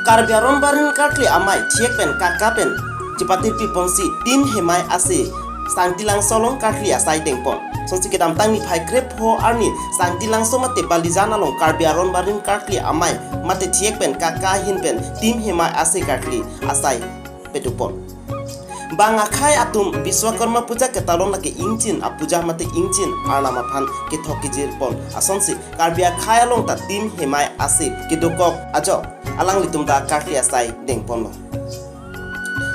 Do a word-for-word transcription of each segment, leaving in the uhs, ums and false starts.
Karbi Aron Barim Karkli Amei thek pen kaka pen chepatirpi ponsi Team Hemei Ase Sangtilangso along karkli asai dengpon. Sonsi kedamtang niphai krepho arni Sangtilangso mate Balijan along Karbi Aron Barim Karkli Amei mate thek pen kaka ahin pen Team Hemei Ase karkli asai pedopon. Bang akhei atum Biswakarma puja ketalon lake ingchin apuja mate ingchin arnam aphan kethok kejirpon asonsi Karbi akhei along ta Team Hemei Ase kedokok ajok alanglitum ta karkli asai dengponlo.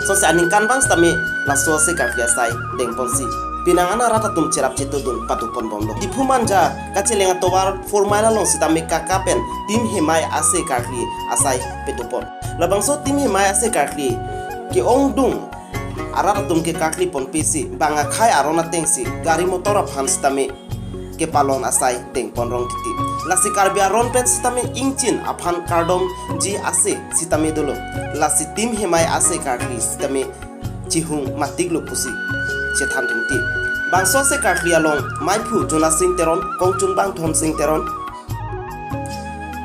Sonsi aningkanvang sitame laso ase karkli asai dengponsi penang an arat atum cherap chetudun padopon bomlo. Diphu Manja kacheleng atovar four mile along sitame kaka pen Team Hemei Ase karkli asai pedopon. Labangso Team Hemei Ase karkli ke-ongdung arat atum ke karkli ponpisi bang akhei aron atengsi gari motor aphan sitame kepalon asai dengpon rong titi. Lasi Karbi aron pen sitame ingchin aphan kardomji ase sitame dolo. Lasi Team Hemei Ase karkli sitame chihung matiklo pusi chethan ringti. Bangso ase karkli along meiphu Jonasing Teron, kongchunbang Dhonsing Teron,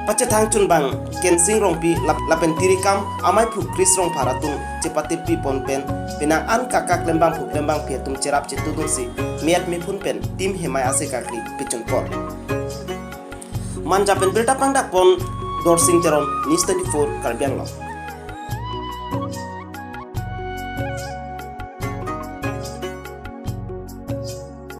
pachethang chunbang Kensing Rongpi lap- lapen tirikam ameiphu Chris Rongphar atum chepatirpi pon pen penang an kaka klembangphu klembangpi atum cherap chetudunsi me-at mephun pen Team Hemei Ase karkli pechunpon. Manja pen birta pangdakpon Dorsing Teron, News twenty-four Karbi Anglong.